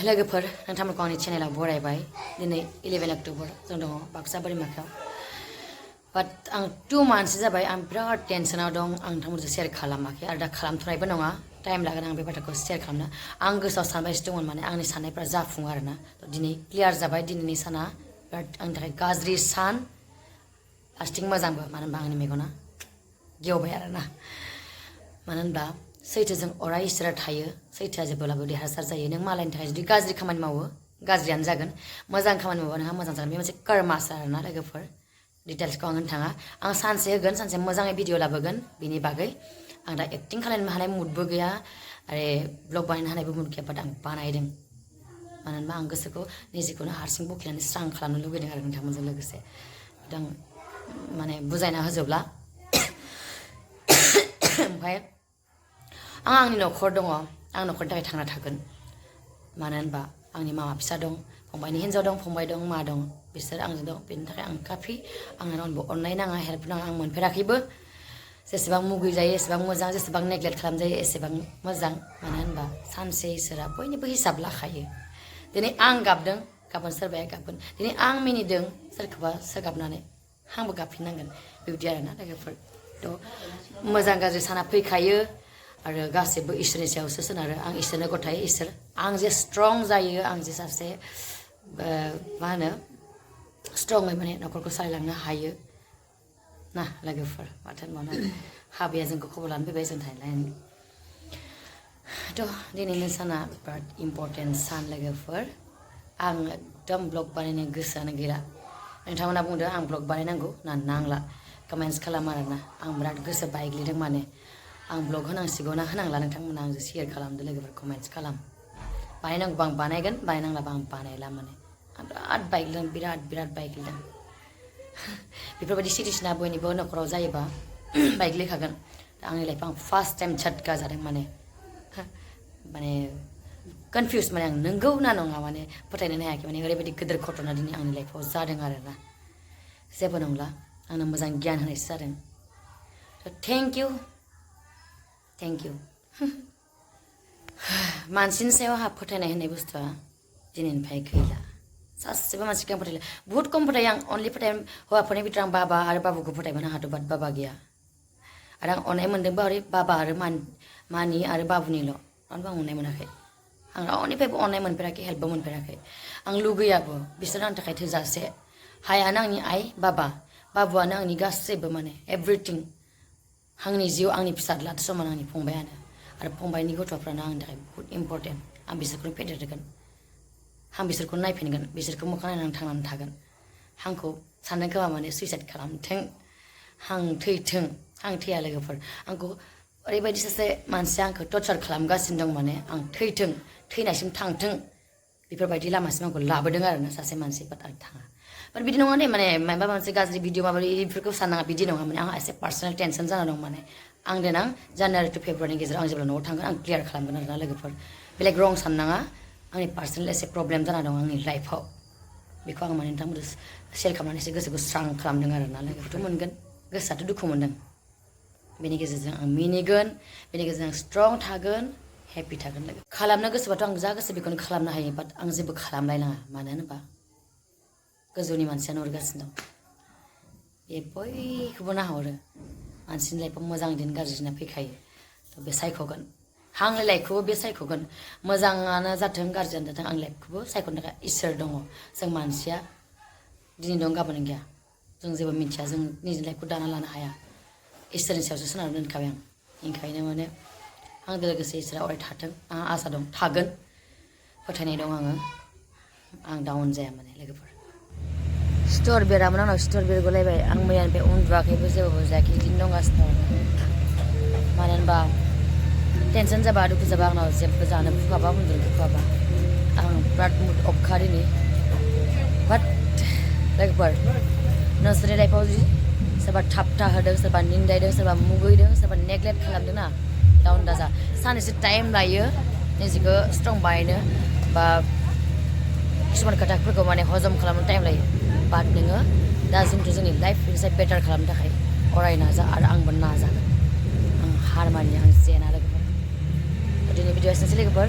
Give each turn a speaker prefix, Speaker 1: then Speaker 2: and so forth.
Speaker 1: लोगोफोर नोंथांमोनखौ आंनि चेनेलाव बरायबाय दिनै 11 अक्ट'बर जों दङ बाक्सा बोरिमाखायाव बाट आं 2 मान्थसो जाबाय आं बिराद टेनसनाव दं आं नोंथांमोनजों शेयार खालामाखै आरो दा खालामथ'नायबो नङा टाइम लागोन आं बे बाथ्राखौ शेयार खालामनो आं गोसोआव सानबायसो दंमोन माने आंनि साननायफ्रा जाफुङो आरोना दिनै क्लियार जाबाय दिनैनि साना बिराद आंनि थाखाय गाज्रि सान फारसेथिं मोजांबो मानो होनबा आंनि मेगना गेवबाय आरोना मानो होनबा सैथोजों अराय इसोरा थायो सैथोआ जेब्लाबो देरहासार जायो नों मालायनि थाखाय जुदि गाज्रि खामानि मावो गाज्रियानो जागोन मोजां खामानि मावबा नोंहा मोजां जागोन बे मोनसे कर्मासो आरोना लोगोफोर डिटेल्सखौ आं होनो थाङा आं सानसे होगोन सानसे मोजाङै भिडिअ लाबोगोन बिनि बागै आं दा एक्टिं खालामनो हानाय मुडबो गैया आरो ब्लग बानायनो हानायबो मुड गैया बाट आं बानायदों मानो होनबा आं गोसोखौ निजेखौनो हारसिं बखिनानै स्रां खालामनो लुगैदों आरो नोंथांमोनजों लोगोसे आं माने बुजायना होजोबला ओमफ्राय आं आंनि न'खर दङ आं न'खरनि थाखाय थांना थागोन मानो होनबा आंनि मामा फिसा दं फंबायनि हिन्जाव दं फंबाय दं मा दं बिसोर आंजों दं बेनि थाखाय आं काफि आंनो रावनोबो अननाय नाङा हेल्प नाङा आं मोनफेराखैबो जेसेबां मुगैजायो एसेबां मोजां जेसेबां नेग्लेक्ट खालामजायो एसेबां मोजां मानो होनबा सानसे इसोरा बयनिबो हिसाब लाखायो दिनै आं गाबदों गाबोन सोरबाया गाबगोन दिनै आं मिनिदों सोरखौबा सोगाबनानै आंबो गाबफिननांगोन बेबायदि आरोना लोगोफोर थ' मोजां गाज्रि साना फैखायो आरो गासैबो इसोरनि सायावसो सोनारो आं इसोरनो गथायो इसोर आं जे स्ट्रं जायो आं जे सासे मा होनो स्ट्रङै माने न'खरखौ सालायलांनो हायो ना लोगोफोर माथो होनबावनो हाबाया जोंखौ खबर लानो फैबाय जों थाइलायनो थ' दिनैनि साना बिराद इम्परटेन्ट सान लोगोफोर आं एकदम ब्लग बानायनो गोसोआनो गैला नोंथांमोना बुंदों आं ब्लग बानायनांगौ ना नांला कमेन्ट्स खालाम आरोना आं बिराद गोसो बायग्लिदों माने आं ब्लग होनांसिगौ ना होनांला नोंथांमोना आंजों शेयार खालामदो लोगोफोर कमेन्ट्स खालाम बानायनांगौबा आं बानायगोन बानायनांलाबा आं बानायला माने आं बिराद बायग्लिदों बिराद बायग्लिदों बेफोरबायदि सिटुएसना बयनिबो न'खराव जायोबा बायग्लिखागोन आंनि लाइफआव आं फार्स्ट टाइम झटका जादों माने कनफिउस माने आं नंगौ ना नङा माने फोथायनोनो हायाखै माने ओरैबायदि गिदिर घटना दिनै आंनि लाइफआव जादों आरोना जेबो नंला आंनो मोजां गियान होनायसो जादों थेंक इउ मानसिनि सायाव आंहा फोथायनाय होननाय बुस्थुआ दिनैनिफ्राय गैला सासेबो मानसिखौ आं फोथायला बुहुत खम फोथायो आं अनलि फोथाय हौवाफोरनि बिथोराव आं बाबा आरो बाबुखौ फोथायमोन आंहाथ' बाट बाबा गैया आरो आं अननाय मोन्दोंबो ओरै बाबा आरो मानि आरो बाबुनिल' मानोबा आं अननाय मोनाखै आं रावनिफ्रायबो अननाय मोनफेराखै हेल्पबो मोनफेराखै आं लुगैयाबो बिसोर आंनि थाखाय थोजासे हायानो आंनि आइ बाबुआनो आंनि गासैबो माने एभ्रिथिं आंनि जिउ आंनि फिसाज्लाथ' समान आंनि फंबायानो आरो फंबायनि गथ'फ्रानो आंनि थाखाय बुहुत इम्परटेन्ट आं बिसोरखौनो फेदेरगोन आं बिसोरखौ नायफिनगोन बिसोरखौ मोखां नायनानै थांनानै थागोन आंखौ सानदों खोमा माने सुइसाइड खालामथों आं थैथों आं थैया लोगोफोर आंखौ ओरैबायदि सासे मानसिया आंखौ टर्चार खालामगासिनो दं माने आं थैथों थैनायसिम थांथों बेफोरबायदि लामासिम आंखौ लाबोदों आरोना सासे मानसि बाट आं थाङा बाट बिदि नङा दे माने माबा मोनसे गाज्रि भिडिअ माबा बेफोरखौ साननाङा बिदि नङा माने आंहा एसे पार्सनेल टेनसन जाना दं माने आं देनां जानुवारि टु फेब्रुवारिनि गेजेराव आं जेब्ला न'आव थांगोन आं क्लियार खालामगोन आरोना लोगोफोर बेलेग रं साननाङा आंनि पार्सनेल एसे प्रब्लेम जाना दं आंनि लाइफआव बेखौ आं माने नोंथांमोनजों शेयार खालामनानैसो गोसोखौ स्रां खालामदों आरोना लोगोफोरथ' मोनगोन गोसोआथ' दुखु मोनदों बेनि गेजेरजों आं मिनिगोन बेनि गेजेरजों आं स्ट्रं थागोन हेपि थागोन लोगो खालामनो गोसोबाथ' आं जा गोसो बेखौनो खालामनो हायो बाट आं जेबो खालामलायनाङा मानो होनोबा गोजौनि मानसियानो हरगासिनो दं बे बयखौबो नाहरो मानसिनि लाइफआव मोजां दिन गाज्रि दिना फैखायो थ' बे सायख'गोन आंनि लाइफखौबो बे सायख'गोन मोजाङानो जाथों गाज्रियानो जाथों आंनि लाइफखौबो सायख'नो थाखाय इसोर दङ जों मानसिया दिनै दं गाबोन गैया जों जेबो मिथिया जों निजि लाइफखौ दाना लानो हाया इसोरनि सायावसो सोनारना दोनखाबाय आं ओंखायनो माने आंजों लोगोसे इसोरा अराय थाथों आंहा आसा दं थागोन फोथायनाय दं आं डाउन जाया माने लोगोफोर स्ट'र बेरामोन आंनाव स्ट'र बेर गलायबाय आं मैयानिफ्राय उन्दुवाखैबो जेबो बुजायाखै बिदिनो दंगासिनो दं मानो होनबा टेनसन जाबा दुखु जाबा आंनाव जेबो जानो फुखाबा उन्दुनो फुखाबा आं बिराद मुड अफखा दिनै बाट लोगोफोर नोंसोरनि लाइफआव जुदि सोरबा थाबथा होदों सोरबा निन्दायदों सोरबा मुगैदों सोरबा नेग्लेक्ट खालामदों ना डाउन दाजा सानैसो टाइम लायो निजेखौ स्ट्रं बानायनो बा किसुमान खोथाफोरखौ माने हजम खालामनो टाइम लायो बाट नोङो दा जोंथ' जोंनि लाइफनिफ्राय बेटार खालामनो थाखाय अराय नाजा आरो आंबो नाजागोन आं हार मानिया आं जेना लोगोफोर दिनै भिडिअ एसेनोसै लोगोफोर